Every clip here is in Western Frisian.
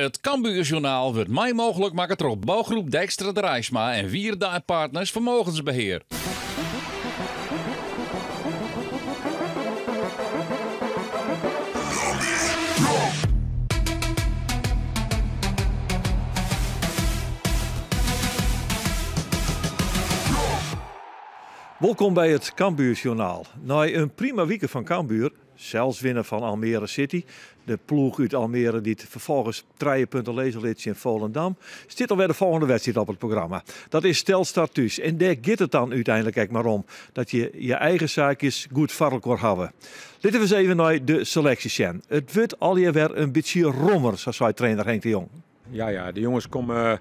It Cambuurjournaal wurdt mei mooglik makke troch Bouwgroep Dijkstra Draisma en Wierda en Partners Vermogensbeheer. Wolkom by it Cambuurjournaal. Nei in prima wike fan Cambuur, sels winne fan Almere City, de ploech út Almere dy't ferfolgens trije punten lizze lit tsjin Volendam, stiet alwer de folgjende wedstriid op it programma. Dat is Telstar thús en dêr giet it dan úteinlik ek mar om, dat je je eigen saakjes goed foar elkoar hawwe. Litte we ris even nei de seleksje sjen. It wurdt allegear wer in bytsje rommer, sa sei trainer Henk de Jong. Ja, ja, de jonges komme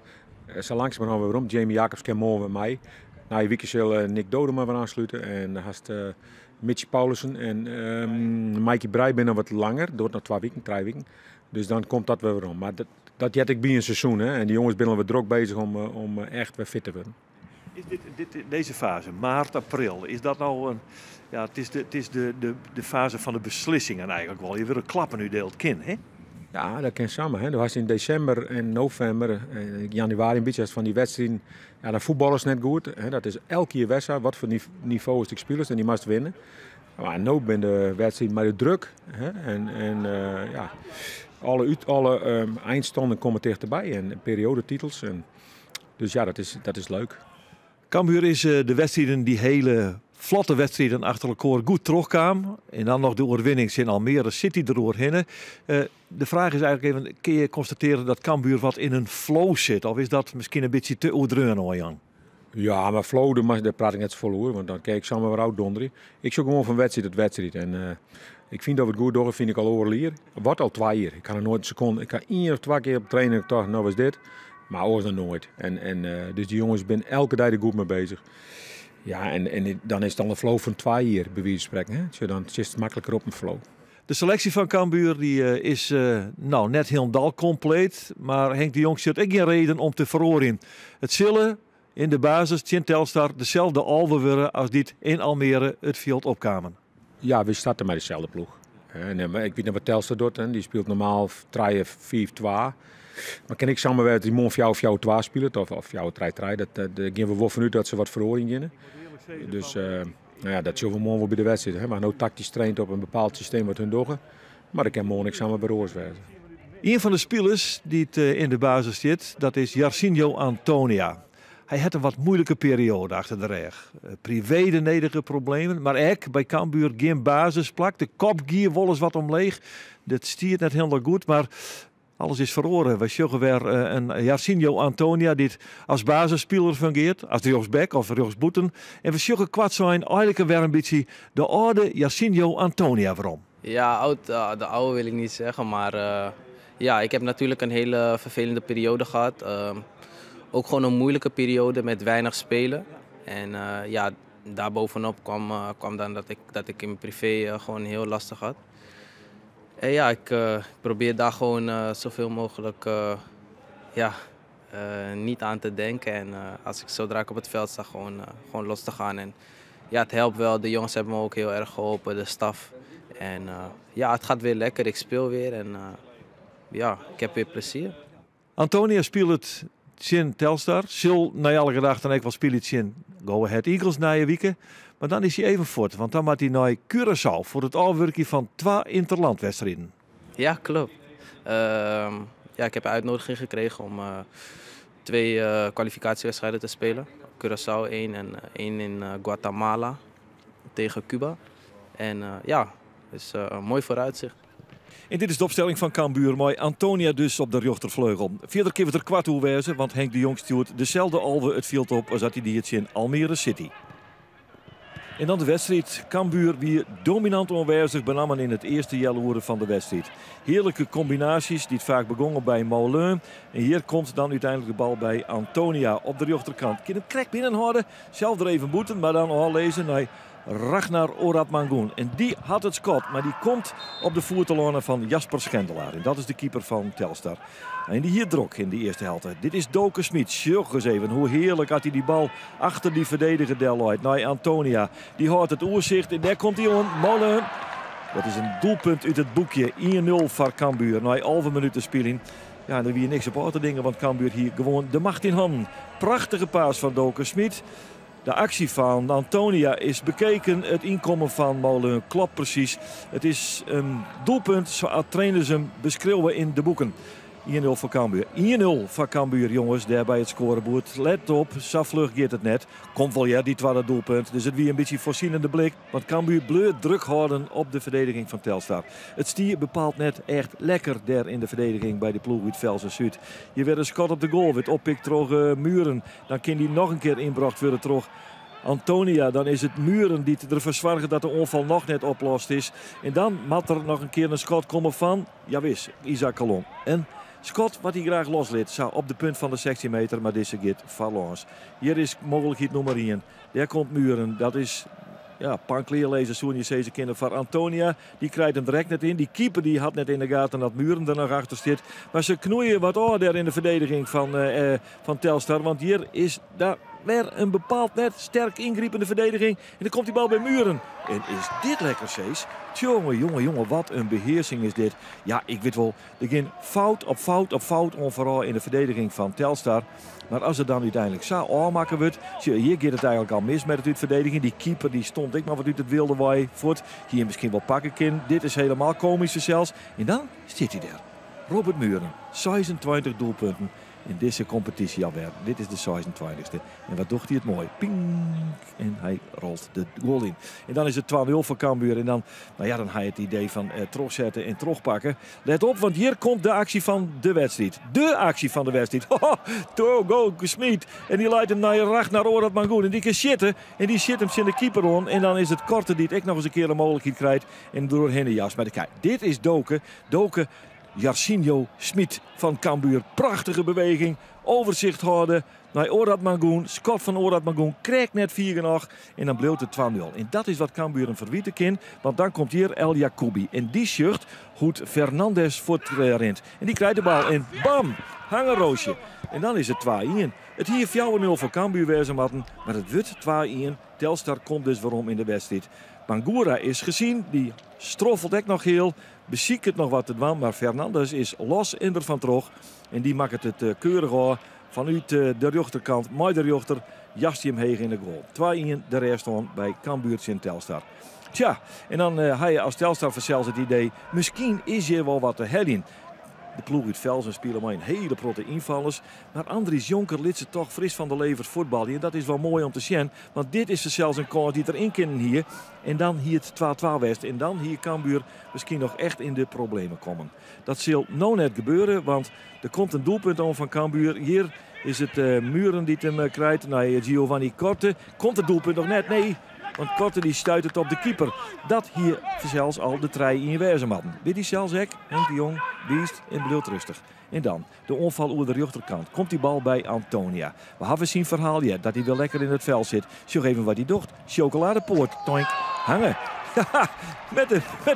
sa langsumerhân wer werom. Jamie Jacobs kin moarn wer mei. Nije wike sil Nick Dodema wer oanslute en hast Mitch Paulussen en Mikey Breij binne noch wat langer. Duorret noch twa wiken, trije wiken. Dus dan komt dat wer werom. Mar dat, dat heart ek by in seizoen. Hè? En de jonges binne al wer drok bezich om echt wer fit te wurden. Is dit, dit, deze fase, maart, april, is dat nou een, ja, het is, de, het is de, de, de fase van de beslissingen eigenlijk wel. Je wurde klappen útdield, kin, hè? Ja, dat kin samar. Hè. Do hast yn desimber en novimber en januari in bytsje fan dy wedstriden. Ja, dan fuotballest net goed. Hè. Dat is elk jier wer sa. Wat foar nivo is ek spilest en dy moatst winne. Mar no binne de wedstriden mei de druk. Hè. En ja, alle einstannen komme tichterby en periodetitels. En, dus ja, dat is leuk. Cambuur is de wedstriden, dy hiele flotte wedstriden achter elkoar goed trochkaam. En dan noch de oerwinning tsjin Almere City deroerhinne. De fraach is eigentlik even, kinne je konstatearje dat Cambuur wat yn in flow sit? Of is dat miskien in bytsje te oerdreaun oan Jan? Ja, mar flow, dêr praat ik net safolle oer, want dan kin ik samar wer ôfdonderje. Ik sjoch gewoan fan wedstriid tot wedstriid. En ik fyn dat we it goed dogge, fyn ik al oardel jier. Wat al twa jier. Ik ha noch noait in sekonde. Ik ha ien of twa kear op training tocht, no is dit. Mar oars dan noait. En dus dy jonges binne elke dei der goed mei bezich. Ja, en dan is it al in flow fan twa jier, by wize fan sprekken. Hè? Sjoch, dan sitst makliker op in flow. De seleksje fan Cambuur dy is no net hielendal kompleet, mar Henk de Jong sjocht ek gjin reden om te feroarjen. It sille yn de basis tsjin Telstar deselde 11 wurde as dy't yn Almere it fjild opkamen. Ja, wy starte mei deselde ploech. En ik wit net wat Telstar docht. Hè. Dy spilet normaal trije, fiif, twa. Mar kin ek samar wêze dat dy moarn fjouwer, fjouwer, twa spilet of fjouwer, trije, trije. Dêr gean we wol fanút dat se wat feroarjen geane. Dus no ja, dat sjogge we moarn wol by de wedstriid. Hè. We ha no taktysk traind op in bepaald systeem wat hun dogge. Mar dat kin moarn ek samar wer oars wêze. Ien fan de spilers dy't yn de basis stiet, dat is Jarchinio Antonia. Hy hat in wat muoilike perioade achter de rêch. Privee de nedige problemen, mar ek by Cambuur gjin basisplak. De kop gie wolris wat omleech. Dat stiet net hielendal goed, mar alles is feroare. Wy sjogge wer in Jarchinio Antonia dy't as basisspiler fungearret, as rjochtsback of rjochtsbûten. En we sjogge koartsein eigenlik wer in bytsje de âlde Jarchinio Antonia werom. Ja, oud, de oude wil ik niet zeggen, maar ja, ik heb natuurlijk een hele vervelende periode gehad. Ook gewoon een moeilijke periode met weinig spelen. En ja, daarbovenop kwam dan dat ik in mijn privé gewoon heel lastig had. En ja, ik probeer daar gewoon zoveel mogelijk ja, niet aan te denken. En zodra ik op het veld sta, gewoon los te gaan. En ja, het helpt wel. De jongens hebben me ook heel erg geholpen, de staf. En ja, het gaat weer lekker. Ik speel weer en ja, ik heb weer plezier. Antonia spilet tsjin Telstar. Sil nei alle gedachten ek wol spylje tsjin Go Ahead Eagles nije wike. Mar dan is hy even fuort, want dan moat hy nei Curaçao foar it ôfwurkjen fan twa interlandwedstriden. Ja, klopt. Ja, ik heb een uitnodiging gekregen om twee kwalificatiewedstrijden te spelen. Curaçao 1 en 1 in Guatemala tegen Cuba. En ja, dus een mooi vooruitzicht. En dit is de opstelling fan Cambuur mei Antonia dus op de rjochterfleugel. Fierder kin it der koart oer wêze, want Henk de Jong stjoert deselde 11 it fjild op as dat hy die tsjin Almere City. En dan de wedstriid. Cambuur wie dominant oanwêzich, benammen yn it earste healoere fan de wedstriid. Hearlike kombinaasjes dy't faak begongen by Moulin. En hjir komt dan úteinlik de bal by Antonia op de rjochterkant. Kin him krekt binnenhâlde, sels der even bûten, mar dan ôflizze nei Ragnar Oratmangoen. En dy hat it skot, mar dy komt op de foet telâne fan Jasper Schendelaar. En dat is de keeper fan Telstar. En dy hie drok yn de earste helte. Dit is Doke Schmidt. Sjoch ris even hoe hearlik at hy dy bal achter dy ferdediger delleit nei Antonia. Dy hâldt it oersicht en dêr komt hy oan. Moulin. Dat is in doelpunt út it boekje. 1-0 foar Cambuur nei 11 minuten spyljen. Ja, en der wie niks op ôf te dingen, want Cambuur hie gewoan de macht yn hannen. Prachtige pass fan Doke Schmidt. De aksje fan Antonia is bekeken. It ynkommen fan Molen klopt presys. It is in doelpunt sa't trainers him beskriuwe yn de boeken. 1-0 foar Cambuur. 1-0 foar Cambuur, jonges, dêr by it skoareboerd. Let op, sa fluch giet it net. Komt wol hear, dy twadde doelpunt. Dus it wie in bytsje foarsienende blik. Want Cambuur bleau druk hâlden op de ferdediging fan Telstar. It stie bepaald net echt lekker dêr yn de ferdediging by de ploech út Velsen-Súd. Hjir wer in skot op de goal, wurdt oppikt troch eh, Mühren. Dan kin dy noch in kear ynbrocht wurde troch Antonia. Dan is it Mühren dy't derfoar soarget dat de oanfal noch net oplost is. En dan moat der noch in kear in skot komme fan, jawis, Isaac Colon. In skot wat hy graach loslit, sa op de punt fan de 16 meter, mar dizze giet foarlâns. Hjir is mooglikheid nûmer ien. Dêr komt Mühren. Dat is ja, panklear lizze soene je sizze kinne foar Antonia. Dy krijt him der ek net yn. Dy keeper dy hat net yn de gaten dat Mühren der noch achter stiet. Mar se knoeie wat ôf dêr yn de ferdediging fan, eh, fan Telstar. Want hjir is daar wer in bepaald net sterk yngripende ferdediging. En dan komt dy bal by Mühren. En is dit lekker, Cees? Tjonge, jonge, jonge, wat in behearsing is dit. Ja, ik wit wol, der gean fout op fout op fout oan foarôf yn de ferdediging fan Telstar. Mar as it dan úteinlik sa ôfmakke wurdt, sjoch, hjir giet it eigenlik al mis mei it útferdedigjen. Dy keeper dy stond ek mar wat út it wylde wei fuort. Hie him miskien wol pakke kinnen. Dit is helemaal komysk sels. En dan stiet hy dêr. Robert Mühren, 26 doelpunten yn dizze kompetysje alwer. Dit is de 26e. En wat docht hy it moai. Ping! En hy rolt de goal yn. En dan is it 2-0 foar Cambuur. En dan, nou ja, dan ha je it idee fan eh, trochsette en trochpakke. Let op, want hjir komt de aksje fan de wedstriid. De aksje fan de wedstriid. Go Schmidt. En dy leit him nei rjochts nei Orad Mangoen. En dy kin sjitte. En dy sjit him tsjin de keeper oan. En dan is it Korte dy't ek noch ris in kear in mooglikheid krijt. En deroerhinne jast. Mar kijk, dit is Doke. Doke Jarsinho Schmidt fan Cambuur. Prachtige beweging. Overzicht hâlde nei Orad Mangoen. Skot fan Orad Mangoen krekt net fier genôch. En dan bliuwt it 2-0. En dat is wat Cambuur him ferwite kin. Want dan komt hjir El Jacoubi. En dy sjocht hoe't Fernandes fuortrint. En dy krijt de bal. En bam! Hangeroosje. En dan is it 2-1. It hie 4-0 foar Cambuur wêze moatten. Mar it wurdt 2-1. Telstar komt dus werom yn de wedstriid. Bangura is gezien. Dy stroffelt ek noch hiel. Besiket noch wat te dwaan. Mar Fernandes is los en derfan troch. En dy makket it eh, keurich ôf fanút eh, de rjochterkant. Mei de rjochter jast hy him heech yn de goal. 2-1 de rêststân by Cambuur tsjin Telstar. Tja, en dan uh, ha je as Telstar fansels it idee, miskien is hjir wol wat te heljen. De ploech út Velsen spile mei in hiele protte ynfallers. Mar Andries Jonker lit se dochs fris fan de lever fuotbalje. En dat is wol moai om te sjen. Want dit is sels in kâns dy't deryn kinnen hie. En dan hie it 2-2 west. En dan hie Cambuur miskien noch echt yn de problemen kommen. Dat sil no net gebeure, want der komt in doelpunt oan fan Cambuur. Hjir is it uh, Mühren dy't him uh, krijt nei Giovanni Korte. Komt it doelpunt noch net? Nee, want Korte dy stuit it op de keeper. Dat hie fansels al de 3-1 wêze moatten. Wit hy sels ek? Henk de Jong wiist en bliuwt rêstich. En dan de oanfal oer de rjochterkant. Komt dy bal by Antonia. We hawwe syn ferhaal heard dat hy wer lekker yn it fjild sit. Sjoch even wat hy docht. Chocoladepoort. Toink. Hange. Met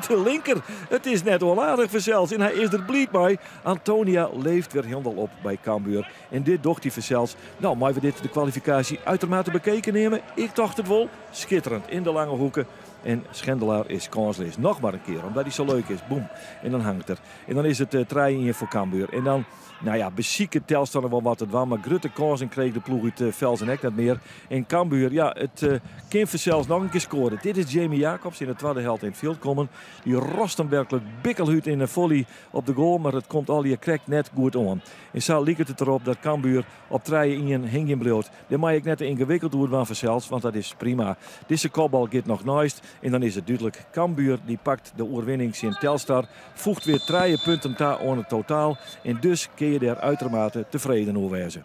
de linker. It is net onaardich fansels. En hy is der bliid mei. Antonia leeft wer hielendal op by Cambuur. En dit docht hy fansels. Nou, meie we dit de kwalifikaasje uitermate bekeken nimme? Ik tocht it wol. Skitterend yn de lange hoeken. En Schendelaar is kânsleas. Noch mar in kear, omdat hy sa leuk is. Boem. En dan hangt er. En dan is it uh, 3-1 foar Cambuur. En dan, nou ja, besiket Telstar noch wol wat te dwaan. Mar grutte kânsen kreech de ploech út uh, Velsen ek net mear. En Cambuur, ja, it uh, kin fansels noch in kear skoare. Dit is Jamie Jacobs yn de twadde helte yn it fjild kommen. Dy rost him werklik bikkelhurd yn de volley op de goal. Mar it komt allegear krekt net goed oan. En sa liket it derop dat Cambuur op 3-1 hingjen bliuwt. Dêr mei ik net te yngewikkeld oer dwaan fansels, want dat is prima. Dizze kopbal giet noch neist en dan is it dúdlik. Cambuur dy pakt de oerwinning tsjin Telstar, foecht wer 3 punten ta oan it totaal en dus kinne je dêr uitermate tefreden oer wêze.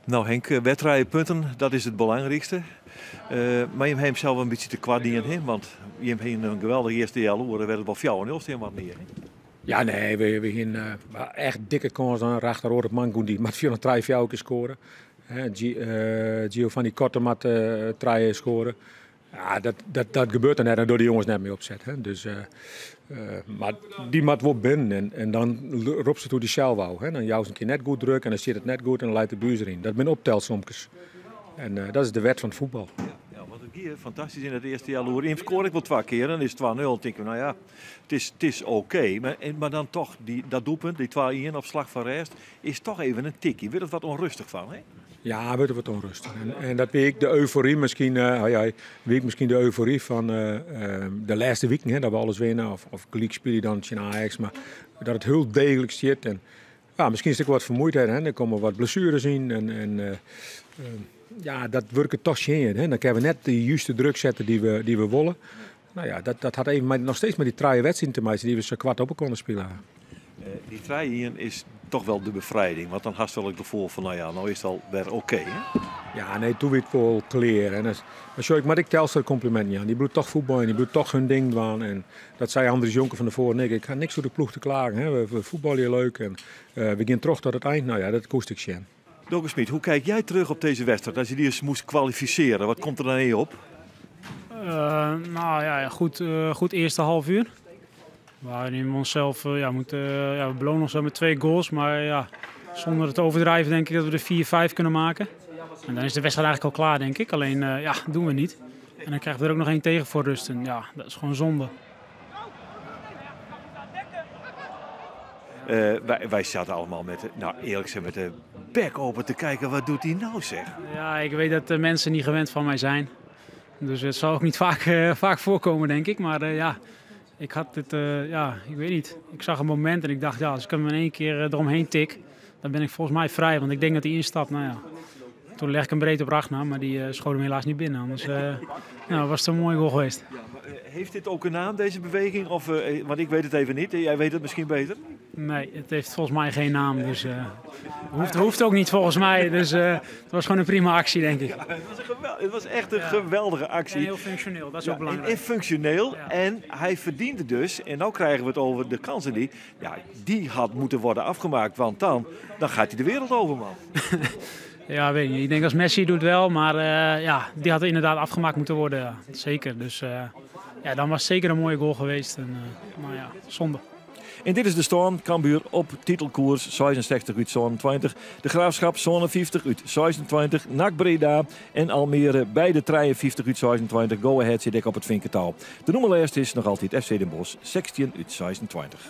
Nou Henk, wer 3 punten, dat is it belangrykste. Mar jim hawwe sels in bytsje tekoart dien, hè? Want jim hawwe in geweldige earste healoere, wer it wol 4-0 stean wat mear. Hè? Ja, nee, we hiene echt dikke kâns dan achter op Mangoen dy moat 4 3 4 kear skoare. Giovanni Korte moat 3 skoare. Ja, dat gebeurt der net en troch de jonges net mear opset. Hè. Dus, mar dy moat wol binnen en dan ropst it oer dysels ôf. Hè. Dan joust in kear net goed druk en dan sit it net goed en dan leit de buis deryn. Dat binne optelsomkes. En dat is de wet fan it fuotbal. Ja, want it gie fantastysk yn it earste healoere. Jim skoare ek wol twa kear, dan is it 2-0. Dan tinke we, no ja, it is oké. Mar dan toch dat doelpunt, die 2-1 op slach fan rêst, is toch even in tikje. Wurdt it wat ûnrêstich fan, hè? Ja, wurdt wat ûnrêstich. En dat wie ek de eufory miskien, ja, wie miskien de eufory fan de lêste wiken, hè, dat we alles winne of gelyk spylje dan tsjin Ajax, mar dat it hiel deeglik stiet. En, ja, miskien is it ek wat fermuoidheid, hè. Der komme wat blessueres yn en ja, dat wurket toch tsjin, hè. Dan kinne we net de juste druk sette dy't we wolle. No ja, dat hat even noch steeds mei dy trije wedstriden te meitsjen dy't we sa koart op elkoar spile ha. Dy 3-1 is toch wel de befrijding, want dan hast wel it gefoel fan, no ja, no is it al wer oké, hè? Ja, nee, doe wie it wol klear. En mar sjoch, ik moat ek Telstar kompliminten jaan. Dy bliuwt toch fuotbaljen, dy bliuwt toch hun ding dwaan. En dat sei Andries Jonker fan tefoaren ek. Ik ha niks oer de ploech te klagen. Hè. We fuotbalje leuk en we gean troch tot it ein. No ja, dat koest ik sjen. Doke Schmidt, hoe kijk jij terug op deze wedstrijd? Als je die eens moest kwalificeren, wat komt er dan in je op? Nou ja, goed eerste half uur. Waarin we onszelf, ja, moeten, ja, we belonen onszelf met 2 goals. Maar ja, zonder het te overdrijven denk ik dat we er 4-5 kunnen maken. En dan is de wedstrijd eigenlijk al klaar, denk ik. Alleen, ja, doen we niet. En dan krijgen we er ook nog 1 tegen voor rust. En ja, dat is gewoon zonde. Wij zaten allemaal met de, nou, eerlijk gezegd, met de bek open te kijken. Wat doet hij nou, zeg? Ja, ik weet dat de mensen niet gewend van mij zijn. Dus het zal ook niet vaak voorkomen, denk ik. Maar ja, ik had het, ja, ik weet niet. Ik zag een moment en ik dacht, ja, als ik hem in één keer eromheen tik, dan ben ik volgens mij vrij. Want ik denk dat hij instapt. Nou ja, toen leg ik hem breed op Ragnar, maar die schoot hem helaas niet binnen. Anders was het een mooie goal geweest. Ja, maar heeft dit ook een naam, deze beweging? Of want ik weet het even niet. Jij weet het misschien beter? Nee, het heeft volgens mij geen naam. Dus hoeft ook niet volgens mij. Dus het was gewoon een prima actie, denk ik. Ja, het was echt een geweldige actie. En heel functioneel, dat is ook belangrijk. En functioneel. En hij verdiende dus, en nu krijgen we het over de kansen die... Ja, die had moeten worden afgemaakt, want dan gaat hij de wereld over, man. Ja, weet ik niet. Ik denk als Messi doet wel, maar ja, die had inderdaad afgemaakt moeten worden. Ja. Zeker. Dus ja, dan was het zeker een mooie goal geweest. En maar ja, zonde. En dit is de storm. Cambuur op titelkoers 66 uit 27. De Graafschap zone 50 uit 26. NAC Breda en Almere beide 53 uit 26. Go Ahead zit ik op het vinkentouw. De noemerlijst is nog altijd FC Den Bosch 16 uit 26.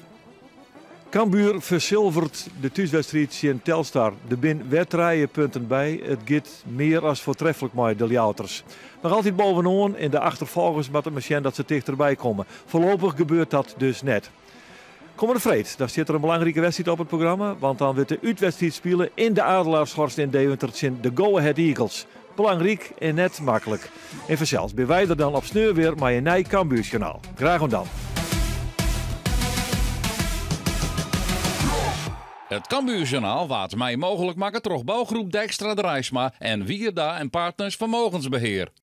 Cambuur verzilvert de thuiswedstrijd in Telstar. De bin wedstrijdpunten bij. Het gaat meer als voortreffelijk met de Ljouters. Nog altijd bovenaan in de achtervolgers met de machine dat ze dichterbij komen. Voorlopig gebeurt dat dus net. Komende freed, daar zit er een belangrijke wedstrijd op het programma. Want dan wordt de uitwedstrijd spelen in de Adelaarshorst in Deventer tegen de Go Ahead Eagles. Belangrijk en net makkelijk. En vanzelfs ben wij er dan op sneur weer met een nieuw Cambuurjournaal. Graag gedaan. Het Cambuurjournaal waard mij mogelijk maken troch bouwgroep Dijkstra Draisma en Wierda en Partners Vermogensbeheer.